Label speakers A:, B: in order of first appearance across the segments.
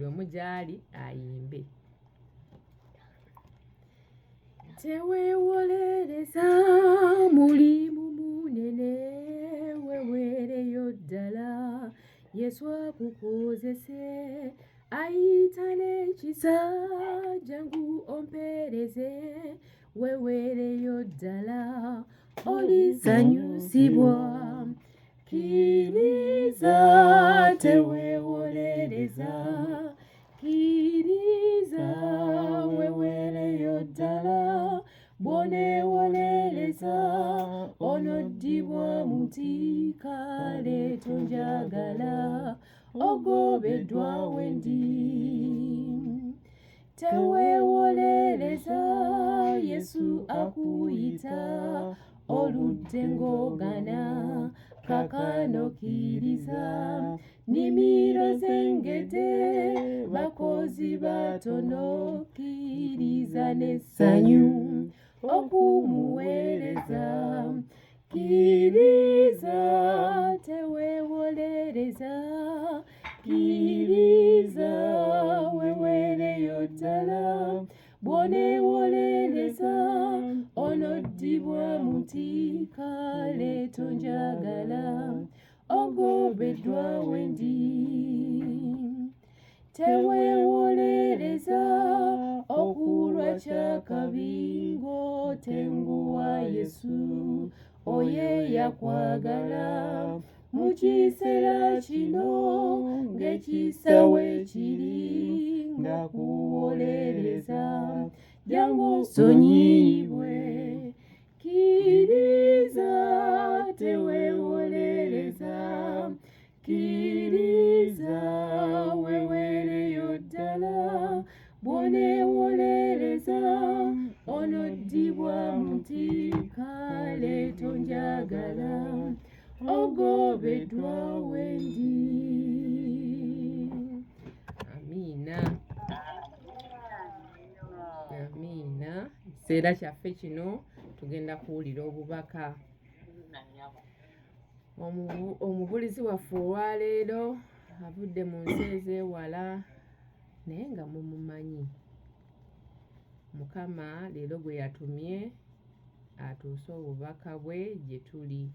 A: Omu gy'ali ayimbe. Teweewolereza mulimu munene, weweereyo ddala Yesu akukozese, ayita n'ekisa jangu ompeereze, weweereyo ddala olisanyusibwa. Kkiriza teweewolereza, kkiriza weweereyo ddala, bw'oneewolereza onoddibwa muti kale tonjagala ogobeddwa wendi. Teweewolereza Yesu akuyita oludde ng'ogana kaakano kkiriza nnimiro z'engedde bakozi batono kkiriza n'essanyu okumuweereza. Kkiriza teweewolereza, kkiriza weweereyo ddala, bw'oneewolereza onoddibwa muti kale tonjagala ogobeddwa wendi. Teweewolereza okulwa kyakabi ng'otenguwa Yesu oyo eyakwagala mu kiseera kino ng'ekisa weekiri nga kuwolereza jangu osonyiyibwe. Kkiriza teweewolereza, kkiriza weweereyo ddala, bw'oneewolereza onoddibwa muti kale tonjagala ogobeddwa wendi. Amiina. Amiina. Ekiseera kyaffe kino tugenda kuwulira obubaka. Omubulizi waffe olwaleero avudde mu nsi ez'ewala naye nga mumumanyi. Mukama leero gwe yatumye atuuse obubaka bwe gye tuli.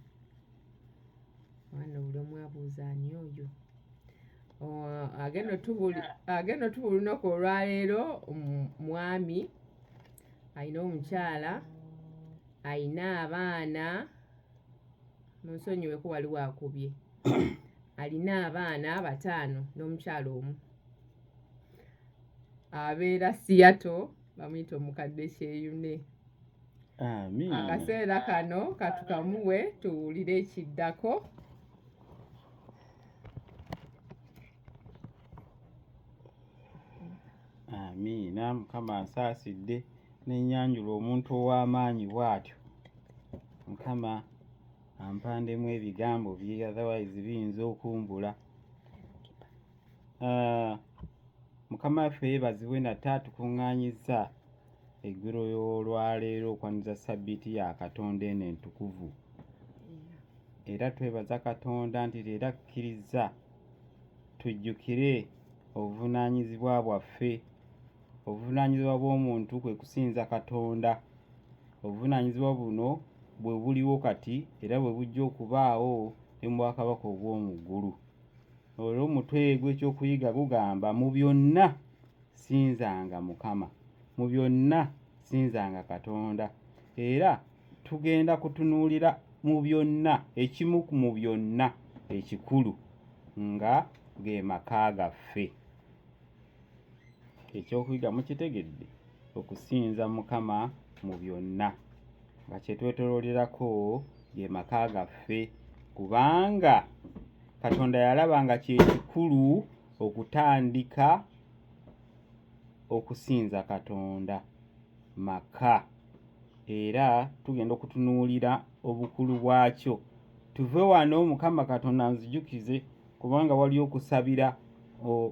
A: Mwana buli omu abuuza ani oyo? Agenda otuba olunaku olwaleero mwami alina omukyala alina abaana munsonyiweko waliwo akubye alina abaana bataano n'omukyala omu abeera Seattle bamuyita omukadde Kyeyune. Akaseera kano katukamuwe tuwulire ekiddako.
B: Amiina. Mukama ansaasidde nenyanjula omuntu ow'amaanyi bw'atyo. Mukama ampandemu ebigambo bye otherwise biyinza okumbula. Uh, Mukama waffe yeebazibwe nate atukuŋŋaanyizza eggulo y'olwaleero okwaniriza ssabbiiti ya Katonda eno entukuvu. Era twebaza Katonda nti leero akkirizza tujjukire obuvunaanyizibwa bwaffe. Obuvunaanyizibwa bw'omuntu kwe kusinza Katonda. Obuvunaanyizibwa buno bwe buliwo kati era bwe bujja okubaawo ne mu bwakabaka obw'omu ggulu. Olwo omutwe gw'ekyokuyiga gugamba mu byonna sinzanga Mukama, mu byonna sinzanga Katonda. Era tugenda kutunuulira mu byonna ekimu mu byonna ekikulu nga ge maka gaffe. Ekyokuyiga mukitegedde? Okusinza Mukama mu byonna nga kye twetoloolerako ge maka gaffe kubanga Katonda yalaba nga kye kikulu okutandika okusinza Katonda maka era tugenda okutunuulira obukulu bwakyo tuve wano Mukama Katonda nzijukize kubanga wali okusabira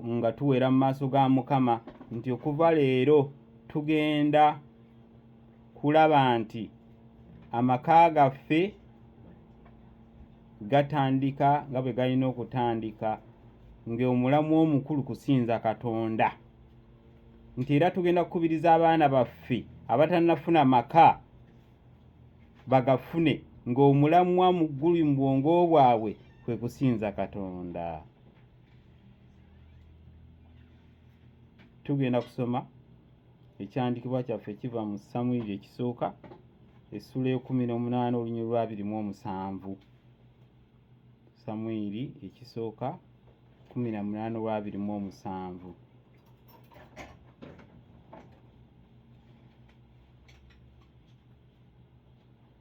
B: nga tuwera mu maaso ga Mukama nti okuva leero tugenda kulaba nti amaka gaffe gatandika nga bwe galina okutandika ng'omulamwa omukulu kusinza Katonda. Nti era tugenda kukubiriza abaana baffe abatannafuna maka bagafune ng'omulamwa mu ggulu mu bwongo bwabwe kwe kusinza Katonda. Tugenda kusoma Ekyawandiikibwa kyaffe kiva mu Samwiri ekisooka essuula ey'ekkumi n'omunaana olunyiriri lw'abiri mu omusanvu. Samwiri ekisooka 18 olw'abiri mu omusanvu.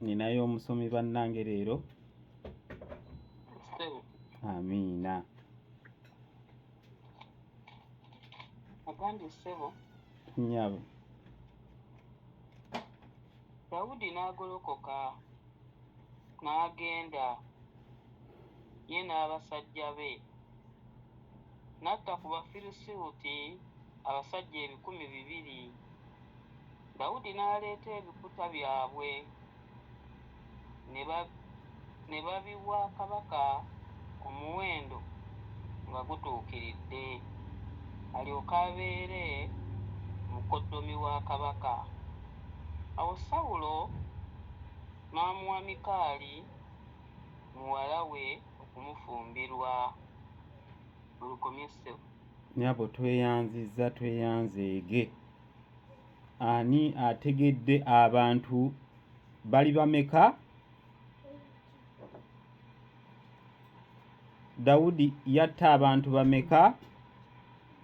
B: Ninayo omusomi bannange leero. Amiina.
C: Agambye ssebo.
B: Nnyabo.
C: Dawudi n'agolokoka n'agenda, ye n'abasajja be, n'atta ku Bafirisuuti abasajja 2,000. Dawudi n'aleeta ebikuta byabwe ne babiwa kabaka omuwendo nga gutuukiridde, alyoke abeere mukoddomi wa kabaka. Awo Sawulo n'amuwa Mikaali muwala we okumufumbirwa. Olukomye ssebo.
B: Nyabo tweyanzizza tweyanzeege. Ani ategedde abantu bali bameka? Dawudi yatta abantu bameka?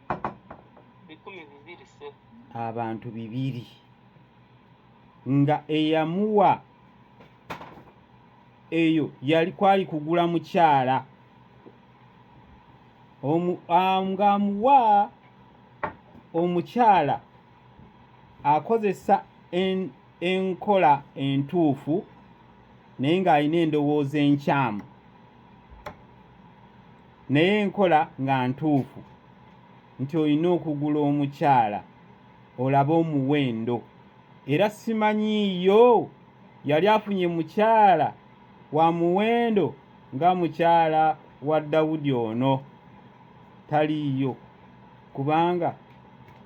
C: 2,000 ssebo.
B: Abantu bibiri nga eyamuwa eyo yali kwali kugula mukyala ng'amuwa omukyala akozesa enkola entuufu naye ng'alina endowooza enkyamu naye enkola nga ntuufu nti olina okugula omukyala olabe omuwendo era simanyiiyo yali afunye mukyala wa muwendo nga mukyala wa Dawudi ono taliiyo kubanga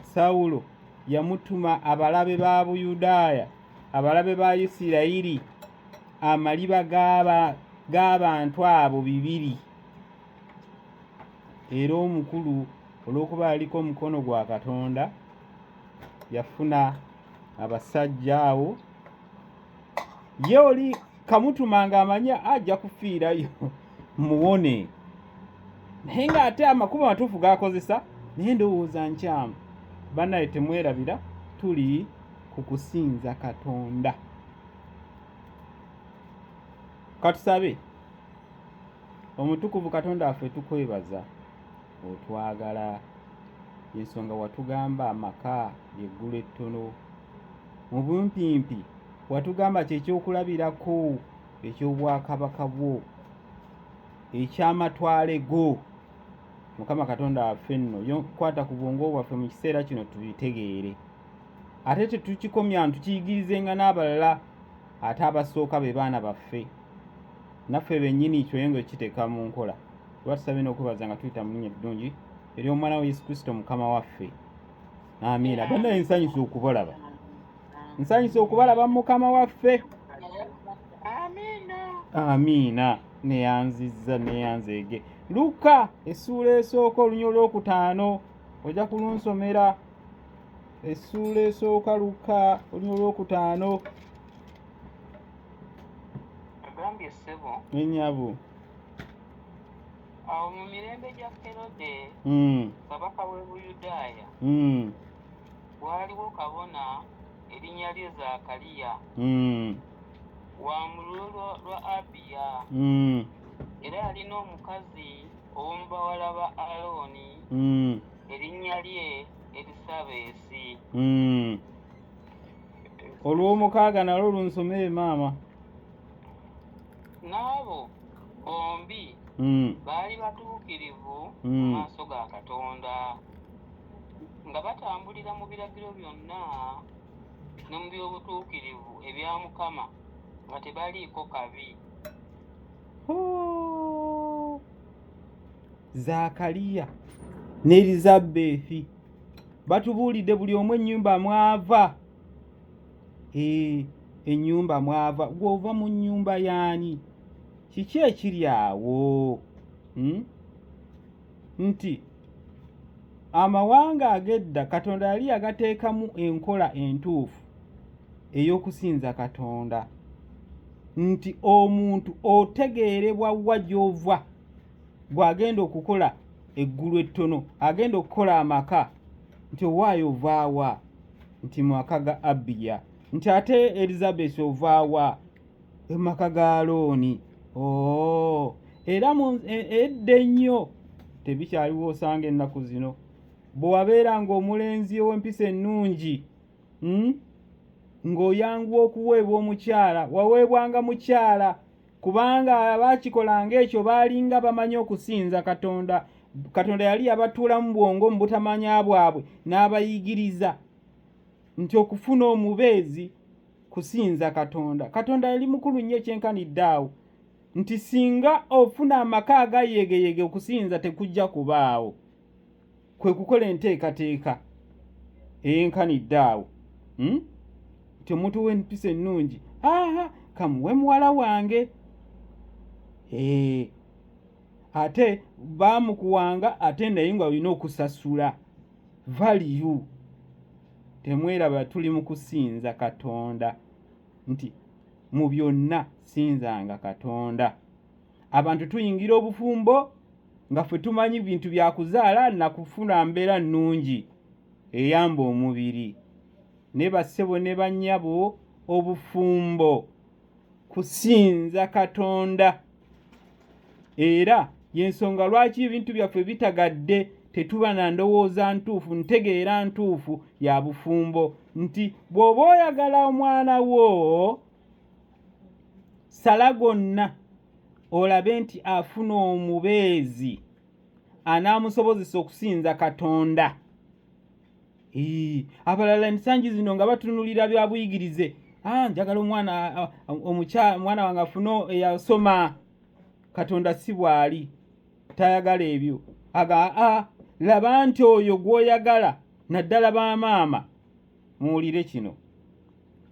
B: Sawulo yamutuma abalabe ba Buyudaaya abalabe ba Isirayiri amaliba g'abantu abo bibiri era omukulu olw'okuba aliko omukono gwa Katonda yafuna abasajja awo ye oli kamutuma ng'amanyi ajja kufiirayo muwone naye ng'ate amakubo amatuufu g'akozesa naye ndowooza nkyamu bannaye temwerabira tuli ku kusinza Katonda. Katusabe. Omutukuvu Katonda waffe tukwebaza otwagala ensonga watugamba amaka lyeggulu ettono mu bumpimpi watugamba kyekyokulabirako eky'obwakabaka bwo ekyamatwale go mukama katonda waffe nno kwata ku bwongo bwaffe mu kiseera kino tubitegeere ate tetukikomya ntukiyigirizenga n'abalala ate abasooka be baana baffe naffe bennyini kyoyinza okukiteeka mu nkola kuba tusabye n'okwebaza nga tuyita mu linnya eddungi ery'omwana we yesu kristo mukama waffe amiina bannaye nsanyusa okubalaba nsanyusa okubalaba mu mukama waffe amiina neyanzizza neyanzeege luka essuula esooka olunya olwokutaano ojja kulunsomera essuula esooka Lukka oluny olwokutaano.
C: Agambye ssebo.
B: Ne nnyabo.
C: Awo mu mirembe gya Kerode kabaka w'e Buyudaaya, waaliwo kabona erinnya lye Zaakaliya, wa mu lulyo lwa Abiya, era yalina omukazi ow'omu bawala ba Alooni, erinnya lye Erisabeesi.
B: Olw'omukaaga nalwo lunsomere maama.
C: N'abo bombi baali batuukirivu mu maaso ga Katonda, nga batambulira mu biragiro byonna ne mu by'obutuukirivu ebya Mukama, nga tebaliiko kabi.
B: Zaakaliya ne Erizabeethi. Batubuulidde buli omu ennyumba mw'ava. Ee, ennyumba mw'ava. Ggwe ova mu nnyumba y'ani? Kiki ekiri awo? Hmm? Nti amawanga ag'edda Katonda yali yagateekamu enkola entuufu ey'okusinza Katonda. Nti omuntu otegeerebwa wa gy'ova gw'agenda okukola eggulu ettono agenda okukola amaka nti owaayo ovaawa nti mu maka ga abiya nti ate elizabeth ovaawa emaka ga alooni oo era e, edda ennyo tebikyaliwo osanga ennaku zino bwe wabeeranga omulenzi ow'empisa ennungi hmm? ng'oyanguwa okuweebwa omukyala waweebwanga mukyala kubanga abaakikolanga ekyo baalinga bamanyi okusinza Katonda. Katonda yali yabatuulamu bwongo mu butamanya bwabwe n'abayigiriza nti okufuna omubeezi kusinza Katonda. Katonda yali mukulu nnyo ekyenkanidde awo nti singa ofuna amaka agayegeyege okusinza tekujja kubaawo. Kwe kukola enteekateeka eyenkanidde awo hmm? Nti omuntu w'empisa ennungi aha kamuwe muwala wange eh, ate baamukuwanga ate naye nga olina okusasula valiyu. Temweraba tuli mu kusinza Katonda nti mu byonna sinzanga Katonda. Abantu tuyingira obufumbo nga ffe tumanyi bintu bya kuzaala na kufuna mbeera nnungi eyamba omubiri. Ne bassebo ne bannyabo obufumbo kusinza Katonda era y'ensonga lwaki ebintu byaffe bitagadde tetuba na ndowooza ntuufu ntegeera ntuufu ya bufumbo nti bw'oba oyagala omwana wo sala gonna olabe nti afuna omubeezi anaamusobozesa okusinza Katonda. Abalala ensangi zino nga batunulira bya buyigirize, ah, njagala omwana omukyala omwana wange afune eyasoma. Katonda si bw'ali, tayagala ebyo. Aga a laba nti oyo gw'oyagala, naddala bamaama, muwulire kino,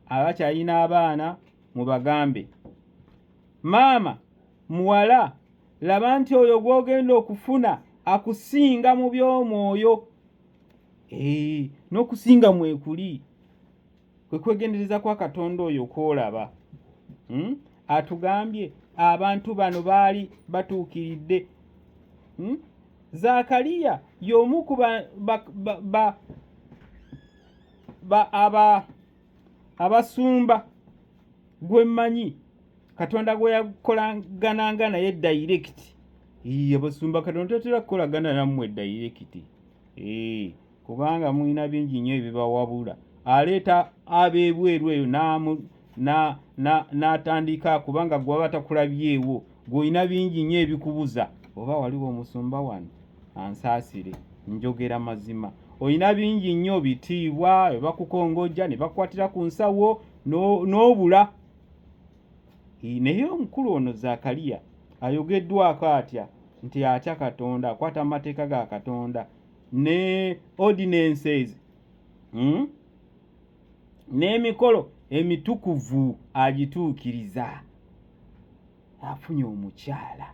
B: abakyalina abaana mubagambe, maama muwala, laba nti oyo gw'ogenda okufuna akusinga mu by'omwoyo. N'okusinga mwekuli kwe kwegendereza kwa Katonda oyo kw'olaba. Hmm? Atugambye abantu bano baali batuukiridde. Hmm? Zaakaliya y'omu ku ba, ba, ba, ba, ba, aba, abasumba gwe mmanyi Katonda gwe yakolagananga naye dayirekiti. Abasumba Katonda tatera kukolagana nammwe dayirekiti, kubanga mulina bingi nnyo ebibawabula. Aleeta ab'ebweru eyo n'atandika, kubanga gwe baba takulabyewo, gwe olina bingi nnyo ebikubuza. Oba waliwo omusumba wano ansaasire, njogera mazima. Olina bingi nnyo bitiibwa, bakukongojja ne bakukwatira ku nsawo n'obula. Naye omukulu ono Zaakaliya ayogeddwako atya nti atya Katonda, akwata amateeka ga Katonda ne ordinances, hmm? n'emikolo emitukuvu agituukiriza. Afunye omukyala,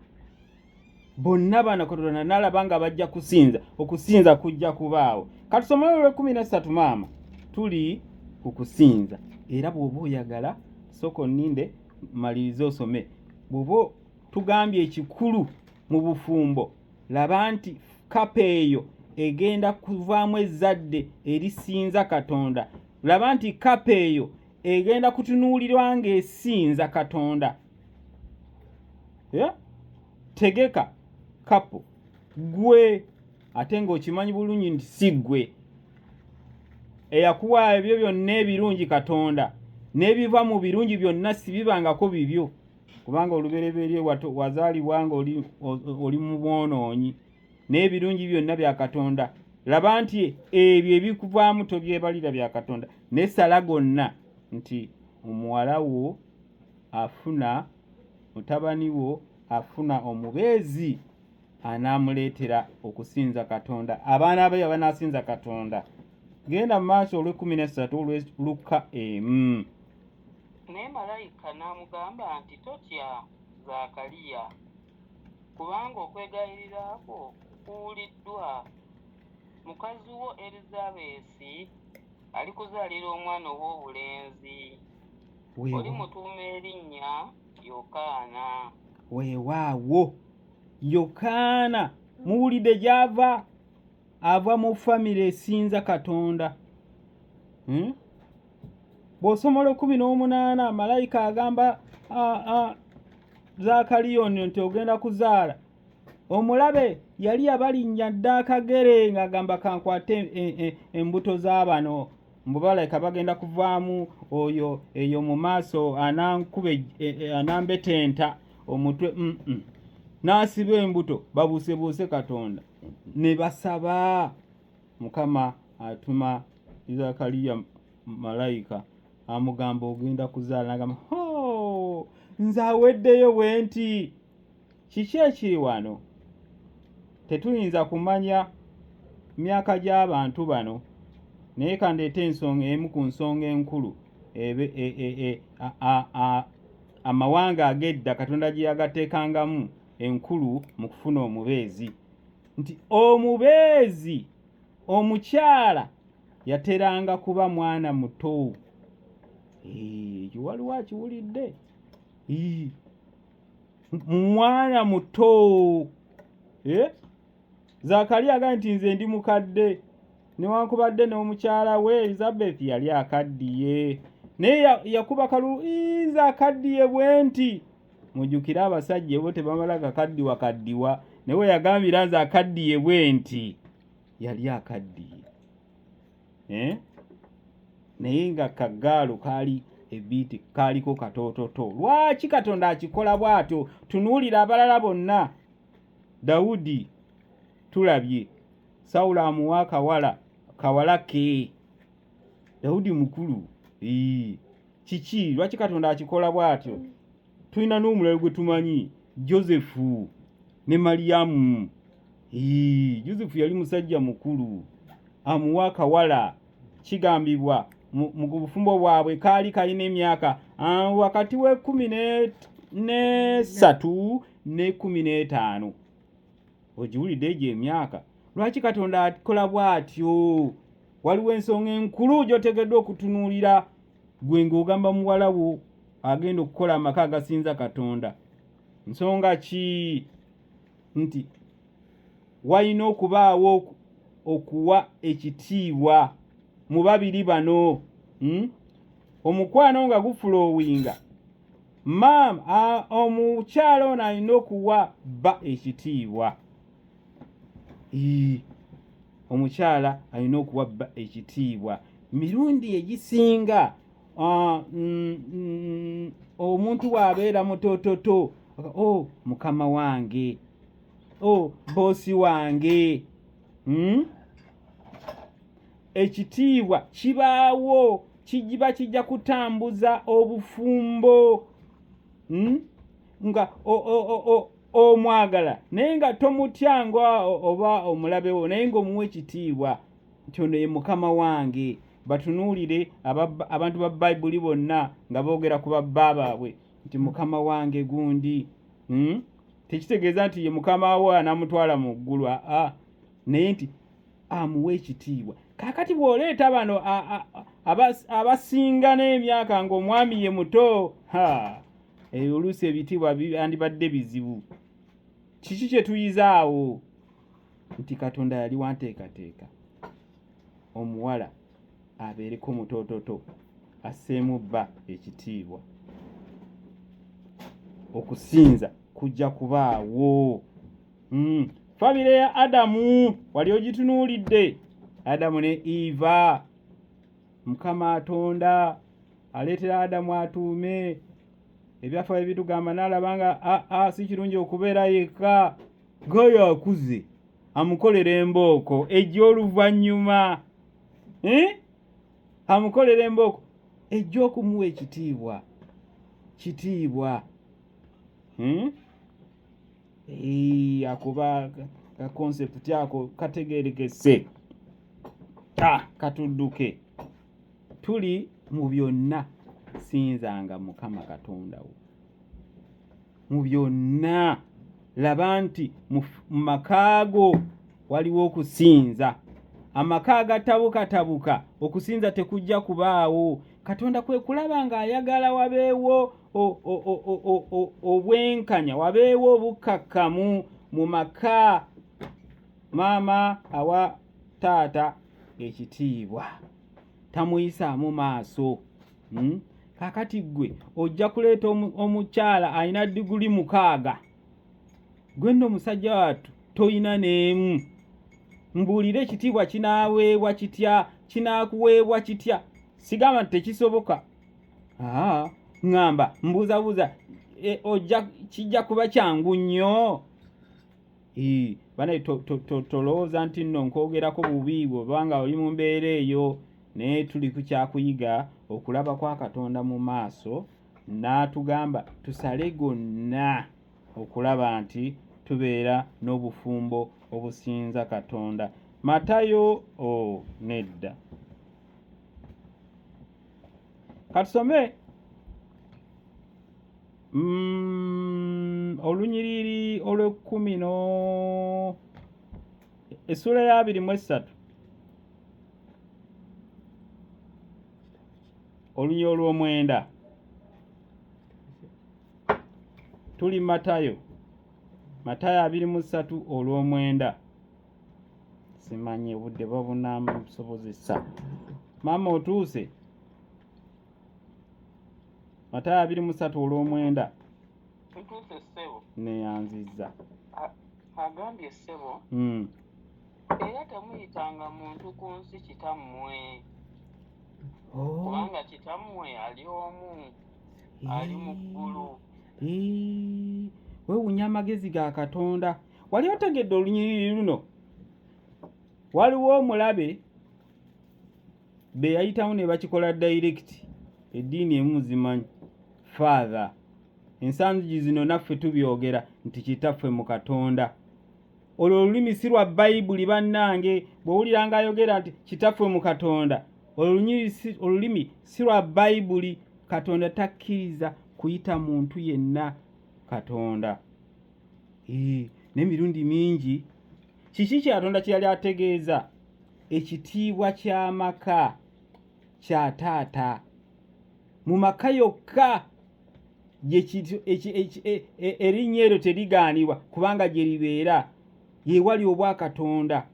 B: bonna bano Katonda n'alaba nga bajja kusinza, okusinza kujja kubaawo. Katusome olw'ekkumi n'essatu maama, tuli ku kusinza. Era bw'oba oyagala sooka onninde malirize osome. Bw'oba tugambye ekikulu mu bufumbo, laba nti kapa eyo egenda kuvaamu ezzadde erisinza Katonda. Laba nti kapa eyo egenda kutunuulirwa ng'esinza Katonda. Tegeka kapo gwe ate ng'okimanyi bulungi nti si ggwe eyakuwa ebyo byonna ebirungi Katonda, n'ebiva mu birungi byonna sibibangako bibyo, kubanga olubereberye wazaalibwa nga oli mu bwonoonyi, n'ebirungi byonna bya Katonda. Laba nti ebyo ebikuvaamu tobyebalira bya Katonda, ne sala gonna nti omuwala wo afuna, mutabani wo afuna omubeezi anaamuleetera okusinza Katonda, abaana be abanaasinza Katonda. Genda mu maaso olw'ekkumi n'essatu olw'e Lukka emu.
C: Naye malayika n'amugamba nti, Totya, Zaakaliya, kubanga okwegayirira kwo kuwuliddwa, mukazi wo Erizabeesi alikuzaalira omwana ow'obulenzi, olimutuuma erinnya Yokaana.
B: Weewaawo, Yokaana muwulidde gy'ava? Ava mu famire esinza Katonda. Bw'osoma olw'ekkumi n'omunaana, malayika agamba Zaakaliya ono nti ogenda kuzaala. Omulabe yali yabalinnya dda akagere ng'agamba kankwate embuto z'abano, mbu balabika bagenda kuvaamu oyo eyo mu maaso anankuba anambetenta omutwe, n'asiba embuto babuusebuuse Katonda ne basaba. Mukama atuma Zakaliya malayika amugamba ogenda kuzaala, nagamba ho nze aweddeyo bwe nti. Kiki ekiri wano? Tetuyinza kumanya myaka gy'abantu bano, naye kandeete ensonga emu ku nsonga enkulu ebe e, e, e, a, a, a, amawanga ag'edda Katonda gye yagateekangamu enkulu mu kufuna omubeezi, nti omubeezi omukyala yateranga kuba mwana muto. Ekyo waliwo akiwulidde? Mwana muto. Zakaliya agambye nti nze ndi mukadde, newankubadde n'omukyala we Elizabeth yali akaddiye, naye yakuba kalulu, nze akaddiye bwe nti. Mujjukire abasajja bo tebamala gakaddiwa kaddiwa, naye we yagambira nze akaddiye bwe nti, yali akaddiye. Naye nga kagaalo kaali ebiiti kaaliko katoototo. Lwaki Katonda akikola bw'atyo? Tunuulira abalala bonna. Dawudi tulabye, Sawulo amuwa akawala, kawala ke. Dawudi mukulu. Kiki? Lwaki Katonda akikola bw'atyo? Tulina n'omulala gwe tumanyi, Josefu ne Maliyamu. Josefu yali musajja mukulu, amuwa akawala. Kigambibwa mu bufumbo bwabwe kaali kalina emyaka wakati w'ekkumi n'esatu n'ekkumi n'etaano. Ogiwulidde egyo emyaka? Lwaki Katonda akola bw'atyo? Waliwo ensonga enkulu gy'oteekeddwa okutunuulira gwe ng'ogamba muwala wo agenda okukola amaka agasinza Katonda. Nsonga ki? Nti walina okubaawo okuwa ekitiibwa mu babiri bano. Omukwano nga gufulowinga, maama omukyala ono alina okuwa bba ekitiibwa. Omukyala alina okuwa bba ekitiibwa. Mirundi egisinga omuntu bw'abeera mutototo, o mukama wange, o boosi wange, Ekitiibwa kibaawo, kijiba kijja kutambuza obufumbo, Nga omwagala naye nga tomutya nga oba omulabe wo, naye ng'omuwa ekitiibwa nti ono ye mukama wange. Batunuulire abantu ba Bayibuli bonna nga boogera ku babba baabwe nti mukama wange gundi. Tekitegeeza nti ye mukama we anamutwala mu ggulu, aa, naye nti amuwa ekitiibwa. Kaakati bw'oleeta bano abasinga n'emyaka ng'omwami ye muto, ha, eyo oluusi ebitiibwa byandibadde bizibu. Kiki kye tuyize awo? Nti Katonda yali wanteekateeka omuwala abeereko mutoototo, asseemu bba ekitiibwa. Okusinza kujja kubaawo. Famire ya Adamu wali ogitunuulidde? Adamu ne Eva, Mukama atonda aleetera Adamu atuume. Ebyafaayo bitugamba n'alaba nga aa si kirungi okubeera yekka, gayo akuze amukolera embooko ejja oluvannyuma, Amukolera embooko ejja okumuwa ekitiibwa kitiibwa. Akuba ka concept ako kategerekese. Ah, katudduke. Tuli mu byonna sinzanga Mukama Katonda wo. Mu byonna laba nti mu maka go waliwo okusinza. Amaka agatabukatabuka okusinza tekujja kubaawo. Katonda kwe kulaba ng'ayagala wabeewo obwenkanya, wabeewo obukkakkamu mu maka. Maama awa taata ekitiibwa, tamuyisaamu maaso. Kaakati ggwe ojja kuleeta omukyala alina diguli 6, gwe nno musajja wattu toyina n'emu. Mbuulire, ekitiibwa kinaaweebwa kitya? Kinaakuweebwa kitya? Sigamba nti tekisoboka, ŋŋamba mbuuzabuuza, ojja kijja kuba kyangu nnyo. Banaye tolowooza nti nno nkwogerako bubi bw'oba nga oli mu mbeera eyo, naye tuli ku kyakuyiga okulaba kwa Katonda mu maaso, n'atugamba tusale gonna okulaba nti tubeera n'obufumbo obusinza Katonda. Matayo, oh, nedda, katusome olunyiriri olw'ekkumi no essuula ya 23, olunyiriri olw'omwenda. Tuli Matayo, Matayo 23 olw'omwenda. Simanyi obudde babunaamusobozesa. Maama otuuse? Matayo 23 olw'omwenda.
C: Ntuuse, ssebo.
B: Neyanzizza.
C: Agambye, ssebo, era temuyitanga muntu ku nsi kitammwe, kubanga kitammwe ali omu, ali mu ggulu.
B: Weewuunya amagezi ga Katonda. Wali otegedde olunyiriri luno? Waliwo omulabe be yayitamu ne bakikola direct. Eddiini emu zimanyi father, ensangi zino naffe tubyogera nti kitaffe mu Katonda. Olwo olulimi si lwa Bayibuli, bannange. Bw'owulira ng'ayogera nti kitaffe mu Katonda, olulimi si lwa Bayibuli. Katonda takkiriza kuyita muntu yenna Katonda. N'emirundi mingi kiki Katonda kye yali ategeeza? Ekitiibwa ky'amaka kya taata. Mu maka yokka erinnya eryo terigaanibwa, kubanga gye libeera yewali obwakatonda.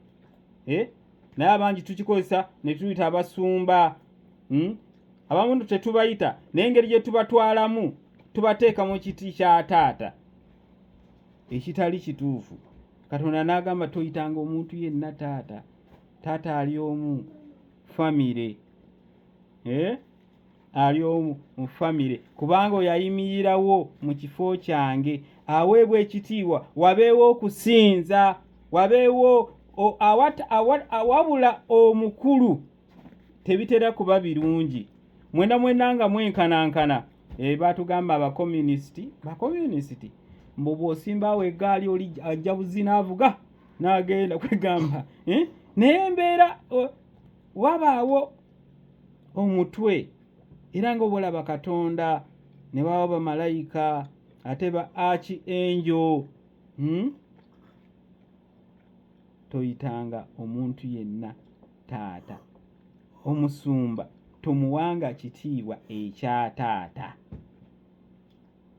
B: Naye abangi tukikozesa ne tuyita abasumba, Abamu tetubayita, naye engeri gye tubatwalamu tubateeka mu kiti kya taata, ekitali kituufu. Katonda n'agamba toyitanga omuntu yenna taata, taata ali omu, famire, ali omu mu famire, kubanga oyo ayimirirawo mu kifo kyange aweebwa ekitiibwa. Wabeewo okusinza, wabeewo awabula omukulu. Tebitera kuba birungi mwena mwena nga mwenkanankana. Batugamba abakomunisiti mbu bw'osimbaawo eggaali oli ajja buzina avuga n'agenda kwegamba, Naye embeera wabaawo omutwe, era nga obalaba Katonda ne baba bamalayika ate ba archangel, Toyitanga omuntu yenna taata. Omusumba tomuwanga kitiibwa ekya taata.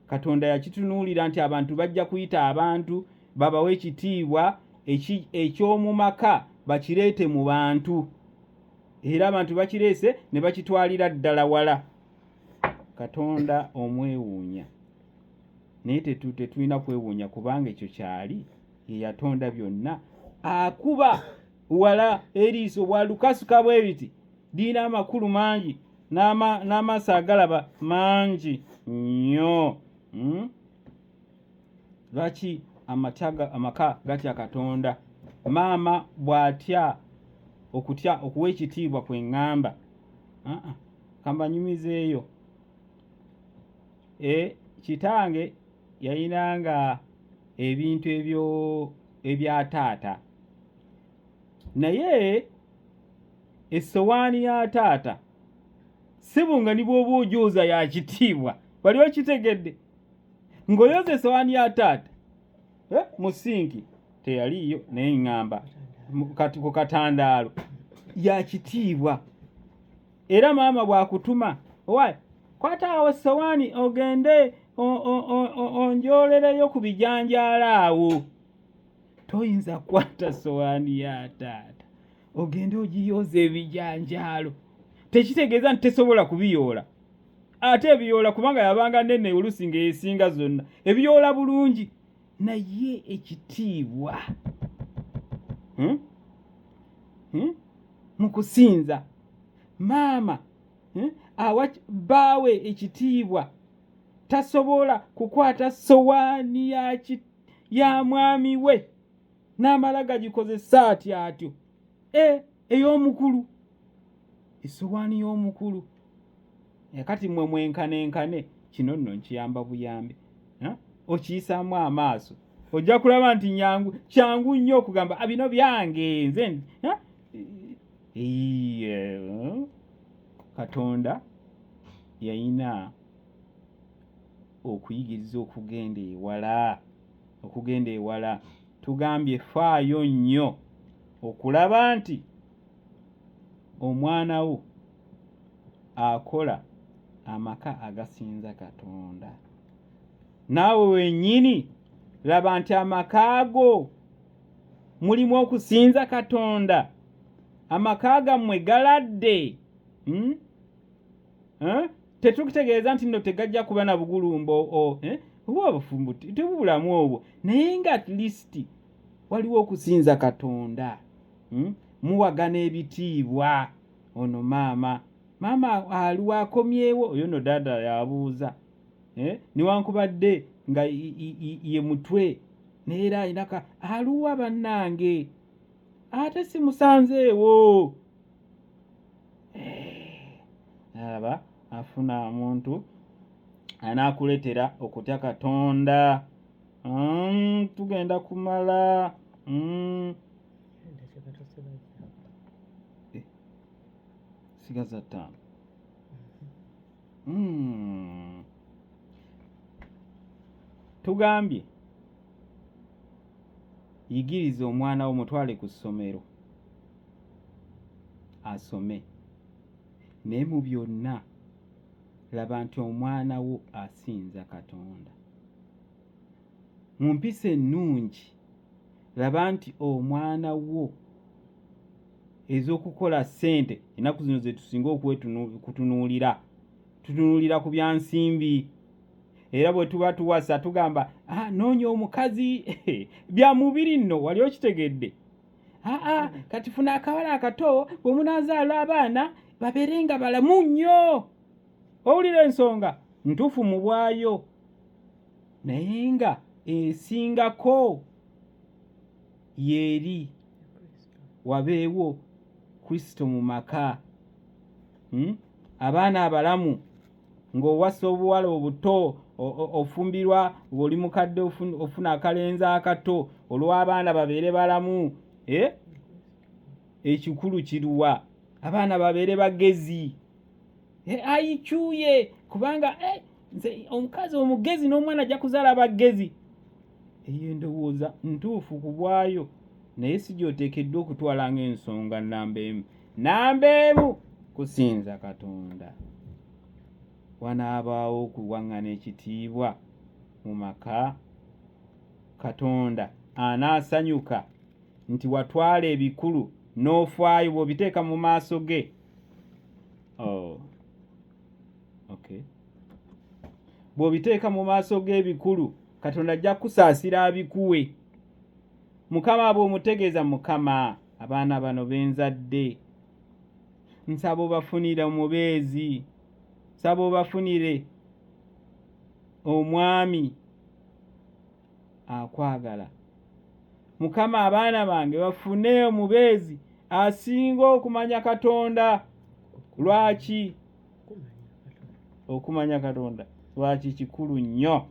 B: Katonda yakitunuulira nti abantu bajja kuyita abantu babawe ekitiibwa eky'omu maka, bakireete mu bantu, era abantu bakireese ne bakitwalira ddala wala. Katonda omwewuunya, naye tetulina kwewuunya, kubanga ekyo kyali ye yatonda byonna. Akuba wala eriiso bwalukasuka bwe biti, lirina amakulu mangi n'amaaso agalaba mangi nnyo. Lwaki amaka gatya Katonda? Maama bw'atya okutya okuwa ekitiibwa kwe ŋŋamba, kambanyumizeeyo. Kitange yayinanga Ebintu ebyo ebya taata, naye essowaani ya taata ssebo nga ni bw'oba ojooza ya kitiibwa. Wali okitegedde ng'oyoza essowaani ya taata eh, mu sinki teyaliiyo, naye ŋŋamba kati ku katandaalo ya kitiibwa. Era maama bw'akutuma, owaye kwata awo essowaani ogende onjoolereyo ku bijanjaalo awo, toyinza kukwata ssowaani ya taata ogende ogiyooza ebijanjaalo. Tekitegeeza nti tesobola kubiyoola, ate ebiyoola kubanga yabanga nene oluusi ng'esinga zonna, ebiyoola bulungi, naye ekitiibwa hmm? Hmm? Mu kusinza maama hmm? Awa bbaawe ekitiibwa, tasobola kukwata ssowaani ya mwami we n'amala gagikozesa atyo atyo. E, ey'omukulu, essowaani y'omukulu. Kati mmwe mwenkanenkane, kino nno nkiyamba buyambi, okiyisaamu amaaso ojja kulaba nti nyangu, kyangu nnyo okugamba ah, bino byange nze. Katonda yayina okuyigiriza okugenda ewala, okugenda ewala. Tugambye faayo nnyo okulaba nti omwana wo akola amaka agasinza Katonda. Naawe wennyini laba nti amaka go mulimu okusinza Katonda, amaka gammwe galadde, hmm? Eh? Tetukutegeeza nti nno tegajja kuba na bugulumbo o eh? Oba obufumbo tebubulamu obwo, naye nga at least waliwo okusinza Katonda, Muwagana ebitiibwa. Ono maama, maama aliwo akomyewo, oyo nno dada yabuuza, eh? Newankubadde nga ye mutwe, naye era alina ka aluwa bannange, ate simusanzeewo. Eh, alaba afuna omuntu anaakuleetera okutya Katonda. Tugenda kumala. Eh, sigaza 5. Tugambye yigiriza omwana wo, mutwale ku ssomero asome, naye mu byonna laba nti omwana wo asinza Katonda. Mu mpisa ennungi laba nti omwana wo ez'okukola ssente, ennaku zino ze tusinga okutunuulira, tutunuulira ku bya nsimbi. Era bwe tuba tuwasa tugamba, ah, noonya omukazi bya mubiri nno, wali okitegedde? Aa, kati funa akawala akato, bwe munaazaala abaana babeere nga balamu nnyo. Owulira ensonga ntuufu mu bwayo, naye nga esingako yeeri wabeewo Kristo mu maka, Abaana abalamu, ng'owasa obuwala obuto, ofumbirwa ng'oli mukadde, ofuna akalenzi akato olw'abaana babeere balamu, eh? Ekikulu kiruwa? Abaana babeere bagezi, eh, ayikyuye kubanga eh, nze omukazi omugezi n'omwana ajja kuzaala abagezi. Eyo endowooza ntuufu ku bwayo, naye si gy'oteekeddwa okutwala ng'ensonga namba emu. Namba emu kusinza Katonda. Wanaabaawo okuwaŋŋana ekitiibwa mu maka? Katonda anaasanyuka nti watwala ebikulu n'ofaayo bw'obiteeka mu maaso ge? Oh. Okay. Bw'obiteeka mu maaso g'ebikulu, Katonda ajja kukusaasira abikuwe. Mukama bw'omutegeeza, Mukama, abaana bano benzadde, nsaba obafunire omubeezi, nsaba obafunire omwami akwagala. Mukama, abaana bange bafune omubeezi asinga okumanya Katonda. Lwaki okumanya Katonda lwaki kikulu nnyo?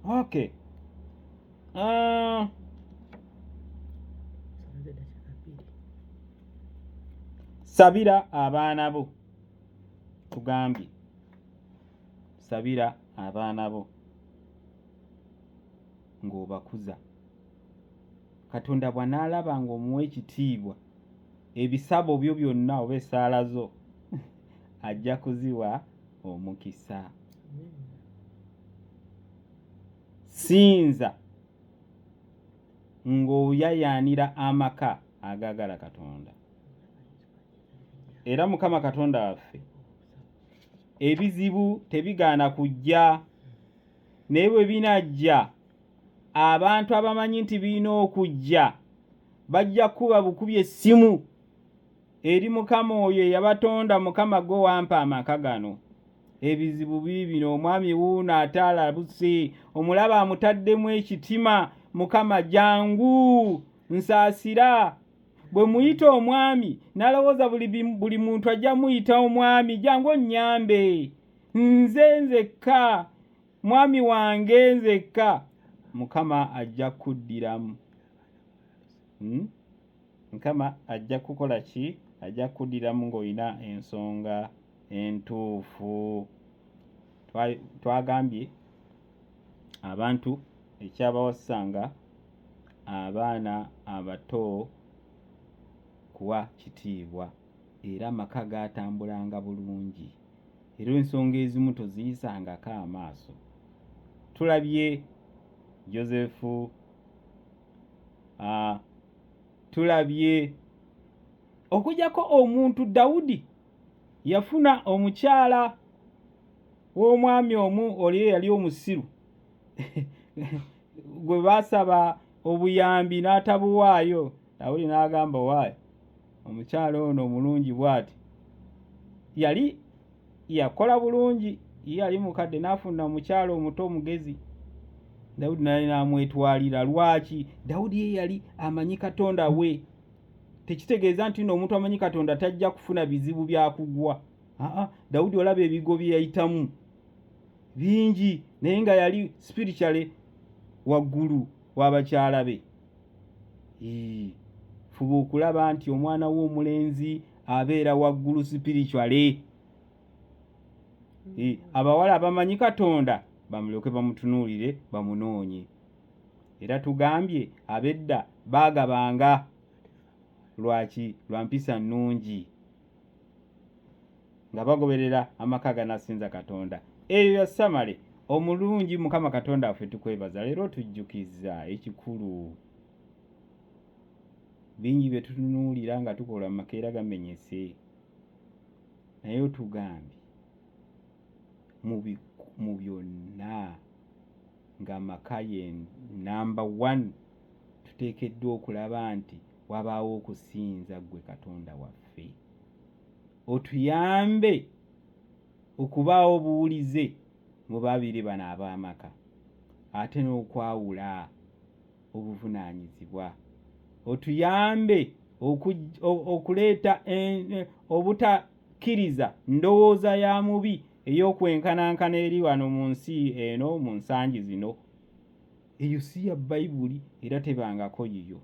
B: Okay. Ah. Sabira abaana bo. Tugambye sabira abaana bo ng'obakuza. Katonda bw'anaalaba ng'omuwa ekitiibwa, ebisabo byo byonna oba essaala zo ajja kuziwa omukisa. Sinza ng'oyayaanira amaka agaagala Katonda. Era Mukama Katonda waffe, ebizibu tebigaana kujja, naye bwe binajja, abantu abamanyi nti birina okujja bajja kukuba bukubi essimu eri Mukama oyo eyabatonda, Mukama gwe wampa amaka gano. Ebizibu biibino, omwami wuuno ate alabuse, omulaba amutaddemu ekitima, Mukama jangu nsaasira. Bwe muyita omwami nalowooza buli, buli muntu ajja muyita omwami, jangu onnyambe, nze nzekka, mwami wange nzekka. Mukama ajja kuddiramu. Mukama ajja kukola ki? Ajja kuddiramu ng'olina ensonga entuufu. Twagambye abantu ekyabawasanga abaana abato kuwa kitiibwa, era amaka gaatambulanga bulungi, era ensonga ezimu toziyisangako amaaso. Tulabye Joseph, tulabye okujjako omuntu Dawudi yafuna omukyala w'omwami omu oli eyali omusiru gwe baasaba obuyambi n'atabuwaayo. Dawudi n'agamba, waayo omukyala ono omulungi bw'ati yali yakola bulungi, ye yali mukadde n'afuna omukyala omuto omugezi. Dawudi naye n'amwetwalira. Lwaki? Dawudi ye yali amanyi Katonda we. Tekitegeeza nti nno omuntu amanyi Katonda tajja kufuna bizibu bya kugwa. Aa, Dawudi olaba ebigo bye yayitamu bingi, naye nga yali spiritually waggulu w'abakyala be. Fuba okulaba nti omwana wo omulenzi abeera waggulu spiritually. Abawala abamanyi Katonda bamulyoke bamutunuulire bamunoonye. Era tugambye ab'edda baagabanga lwaki? Lwa mpisa nnungi, nga bagoberera amaka aganasinza Katonda. Eyo ya Samale omulungi. Mukama Katonda waffe, tukwebaza leero otujjukiza ekikulu. Bingi bye tutunuulira nga tukola amaka era gamenyese, naye otugambye mu byonna ng'amaka ye namba one, tuteekeddwa okulaba nti wabaawo okusinza ggwe Katonda waffe. Otuyambe okubaawo obuwulize mu babiri bano ab'amaka, ate n'okwawula obuvunaanyizibwa. Otuyambe okuleeta obutakkiriza ndowooza ya mubi ey'okwenkanankana eri wano mu nsi eno mu nsangi zino. Eyo si ya Bayibuli era tebangako yiyo.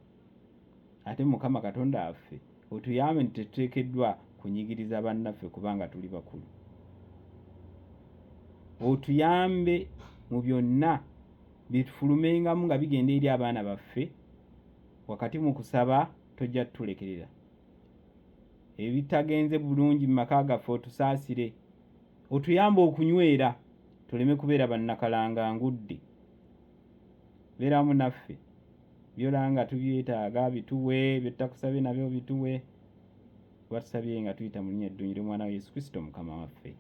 B: Ate Mukama Katonda waffe otuyambe nti tetuteekeddwa kunyigiriza bannaffe kubanga tuli bakulu. Otuyambe mu byonna bye tufulumengamu nga bigenda eri abaana baffe wakati mu kusaba, tojja tutulekerera. Ebitagenze bulungi mu maka gaffe otusaasire, otuyambe okunywera tuleme kubeera bannakalanga ngudde. Beeramu naffe, byolaba nga tubyetaaga bituwe, bye tutakusabye nabyo bituwe, kuba tusabye nga tuyita mu linnya eddungi ly'Omwana wa Yesu Kristo Mukama waffe.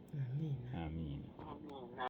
B: Amiina.
C: Amiina.